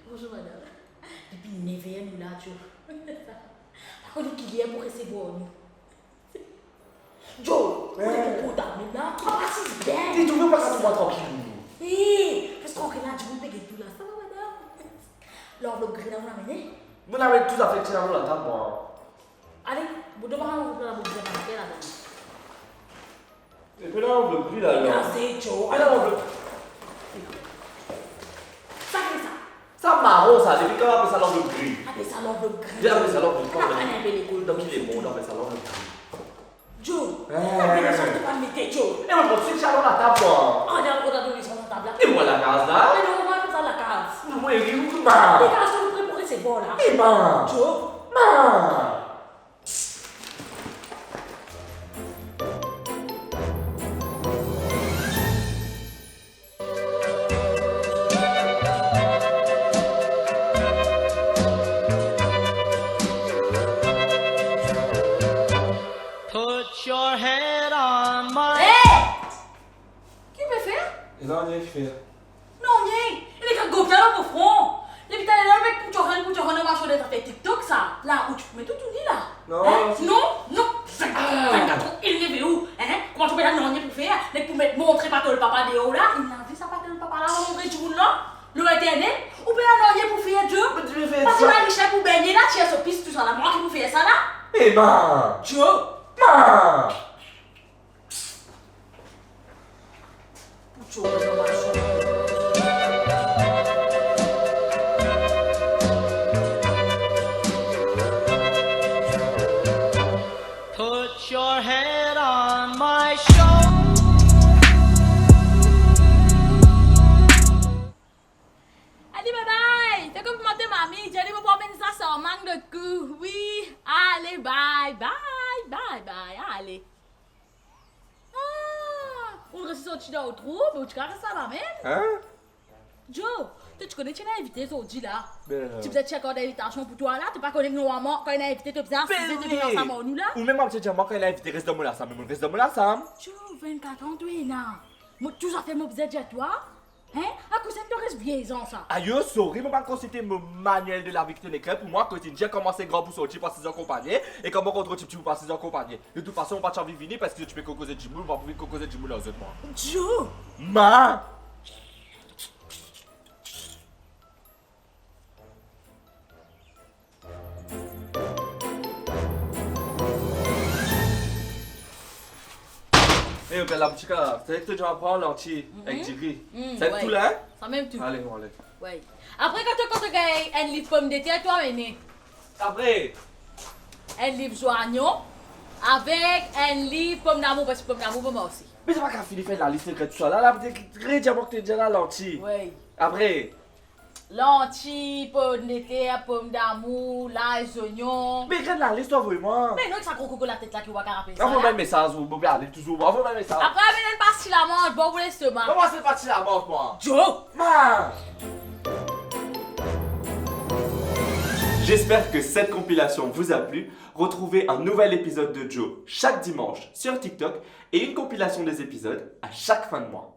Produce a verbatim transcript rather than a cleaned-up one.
Bonzour madam. Depi nev er nou la, Joe. Pa kone ki ler pou resevwar nou. Joe, eh, ou pou portab mem la? Papa, si bien. Li trouve pa sa, trouv mwa trankil. Eh, res trankil la, dimoun pe get tou la. Sa va, madam? Lanvlop gri la, ou amenn? Mo amenn tou zafer ki ti ena lor latab, mwa. Ale, bout de bann lanvlop la, bout de bann ladan. E pe lanvlop gri la, non? Degaze, Joe. Pe lanvlop. Sa ki sa? Sa maron sa, depi kan apel sa lanvlop gri? Apel sa lanvlop gri. Li apel sa lanvlop gri. Ou pa konn enpe lekol. Dan ki lemond apel sa lanvlop gri? Joe, eh, sa pe sa to pa mete, Joe. E mo pran ti sa lor latab, mwa. Ah, li ena kontan to li sa latab la. E mwa lakaz la? E non, mwa sa lakaz. Mwa, e ou, ma. Li lakaz, ou pre pou resevwar la. E ma. Joe. Ma. Put your head on my... Hey! Ki ou pe fer? E nanye ki fer. Nanye, li nek gagn gobla lor mo fron. Depi taler la, ou met pou tchoran, pou tchoran, ou marse dan zafer TikTok sa. La, ou ti pou met ou touni la. Non. Hein? Non, non. Sa, ah, sa gagn tro enerve ou, hein? Kouma ou pena nanye pou fer, nek pou met montre pato papa deor la. Inn lav sa pato papa la, montre dimoun la. Lor internet, ou pena nanye pou fer, Joe. Me ti pe fer sa. Pase Malichè pou bengne la, tir so pis, tousala. Mwa ki pou fer sa la. E ma. Joe. Ma. Put your head on my shoulder. Ale, bye bye. Fek konpliman to mami, dir li mo pou amenn sa sarmang lot kou. Wi, ale, bye bye, bye bye, ale. Ah, ou resi sorti dan ou trou, me ou ti kapav res laba mem. Hein? Joe, to ti kone ti ena invite zordi la. Ben, ti bizin tir kart invitasion pou twa la, to pa kone ki normalman kan ena invite to bizin asize, to bizin ansam ar nou la. Ou mem pa ti dir mwa kan ena invite res dan mo lasam, me mo res dan mo lasam. Joe, vennkat an to ena. Mo tou zafer mo bizin dir twa. Hein? Akoz to res vye zan sa? Ayo, sorry, mo pa konsilte mo manuel de lavi ki to nek pou mwa, kot inn dir kan mwa se gran pou sorti, pa size akonpagne, e kan mwa ankor tro tipti pou pa size akompagne. De tout fason, mo pa ti anvi vini parski zot ti pe kokoze dimoun, mo pa pou vinn kokoze dimoun ar zot mwa. Joe! Ma! E, ou gard laboutik la, se ki to dir mwa pran lanti ek diri. Mm, sa tou la, hein? Sa mem tou. Ale, nou ale. Wi. Apre, kan to, kan to gagn enn liv pomdeter, to amenn. Apre? Enn liv zwayon avek enn liv pomdamour, parski pomdamour pa marse. Me to pa kapav fini fer lalis, to gagn tousala la, to dir mwa ki to dir la, lanti. Wi. Apre? Lanti, pomdeter, pomdamour, lay, zonion. Me gard lalis to avoy mwa. Me non, sa gro koko latet la ki ou pa kapav apel sa. Avoy mwa enn mesaz, ou, ou pe ale touzour, avoy mwa enn mesaz. Apre, amenn enn pas ti lamant, bon pou lestoma. Non, mwa se pa ti lamant, mwa. Joe! Ma! J'espère que cette compilation vous a plu. Retrouvez un nouvel épisode de Joe chaque dimanche sur TikTok et une compilation des épisodes à chaque fin de mois.